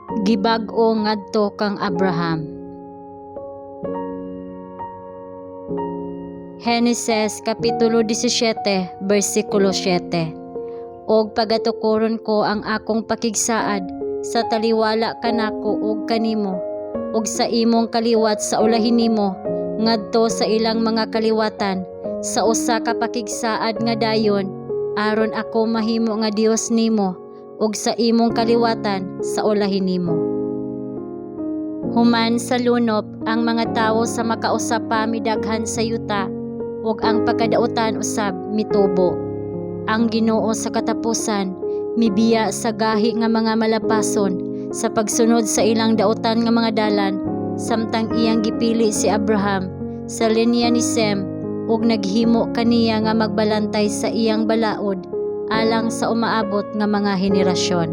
Gibag-o ngadto kang Abraham. Henesis kapitulo 17 bersikulo 7. Og pagatukoron ko ang akong pakigsaad sa taliwala kanako ug kanimo ug sa imong kaliwat sa ulahi nimo ngadto sa ilang mga kaliwatan sa usa ka pakigsaad nga dayon, aron ako mahimo nga Dios nimo ug sa imong kaliwatan sa ulahi nimo. Human sa lunop, ang mga tawo sa makausa pa midaghan sa yuta ug ang pagkadautan usab mitubo. Ang Ginoo sa katapusan mibiya sa gahi nga mga malapason sa pagsunod sa ilang dautan nga mga dalan, samtang iyang gipili si Abraham sa linya ni Sem ug naghimo kaniya nga magbalantay sa iyang balaod alang sa umaabot nga mga henerasyon.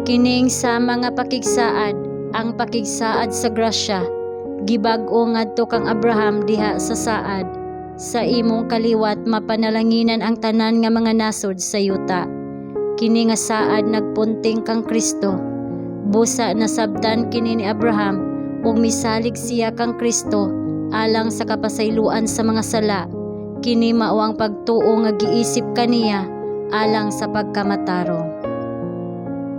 Kining sama nga pakigsaad, ang pakigsaad sa grasya, gibag-o ngadto kang Abraham diha sa saad, "Sa imong kaliwat mapanalanginan ang tanan nga mga nasod sa yuta." Kini nga saad nagpunting kang Kristo. Busa nasabtan kini ni Abraham ug misalig siya kang Kristo alang sa kapasayloan sa mga sala. Kini mao ang pagtuo nga giisip kaniya alang sa pagkamatarong.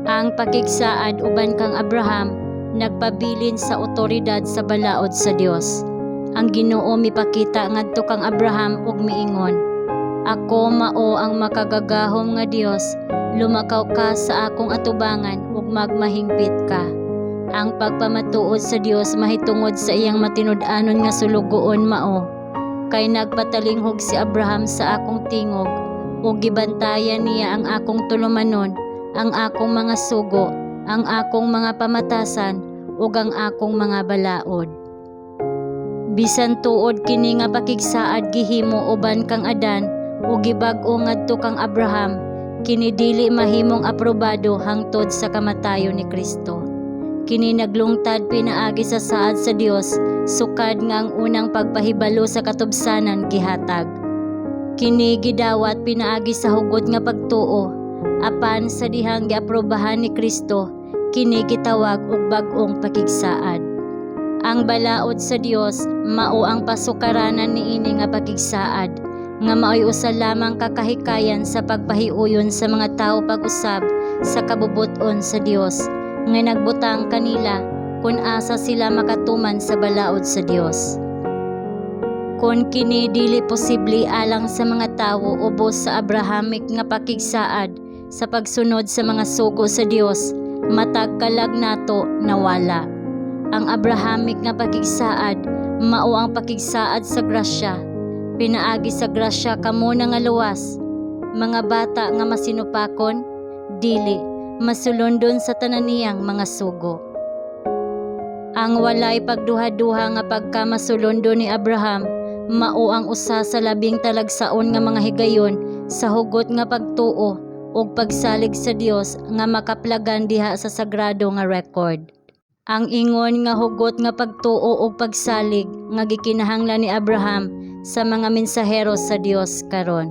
Ang pakigsaad uban kang Abraham nagpabilin sa otoridad sa balaod sa Dios. Ang Ginoo mipakita ngadto kang Abraham ug miingon, "Ako mao ang Makagagahom nga Dios, lumakaw ka sa akong atubangan ug magmahingpit ka." Ang pagpamatuod sa Dios mahitungod sa iyang matinud-anon nga sulugoon mao, "Kay nagpatalinghog si Abraham sa akong tingog ug gibantayan niya ang akong tulumanon, ang akong mga sugo, ang akong mga pamatasan ug ang akong mga balaod." Bisan tuod kini nga pakigsaad gihimo uban kang Adan ug gibag-o ngadto kang Abraham, kini dili mahimong aprobado hangtod sa kamatayon ni Kristo. Kini naglungtad pinaagi sa saad sa Dios sukad nga ang unang pagpahibalo sa katubsanan gihatag. Kini gidawat pinaagi sa hugot nga pagtuo, apan sa dihang giaprobahan ni Kristo, kini gitawag og bag-ong pakigsaad. Ang balaod sa Dios mao ang pasukaranan niini nga pakigsaad, nga maoy usa lamang ka kahikayan sa pagpahiuyon sa mga tawo pag-usab sa kabubut-on sa Dios nga nagbutang kanila kun asa sila makatuman sa balaod sa Dios. Kon kini dili posible alang sa mga tawo ubos sa Abrahamic nga pakigsaad sa pagsunod sa mga sugo sa Dios, matag kalag nato nawala. Ang Abrahamic nga pakigsaad mao ang pakigsaad sa grasya. Pinaagi sa grasya kamo nangaluwas. Mga bata nga masinupakon, dili masulondon sa tanan niyang mga sugo. Ang walay pagduha-duha nga pagkamasulondo ni Abraham mao ang usa sa labing talagsaon nga mga higayon sa hugot nga pagtuo ug pagsalig sa Dios nga makaplagan diha sa sagrado nga record. Ang ingon nga hugot nga pagtuo ug pagsalig nga gikinahanglan ni Abraham sa mga mensahero sa Dios karon.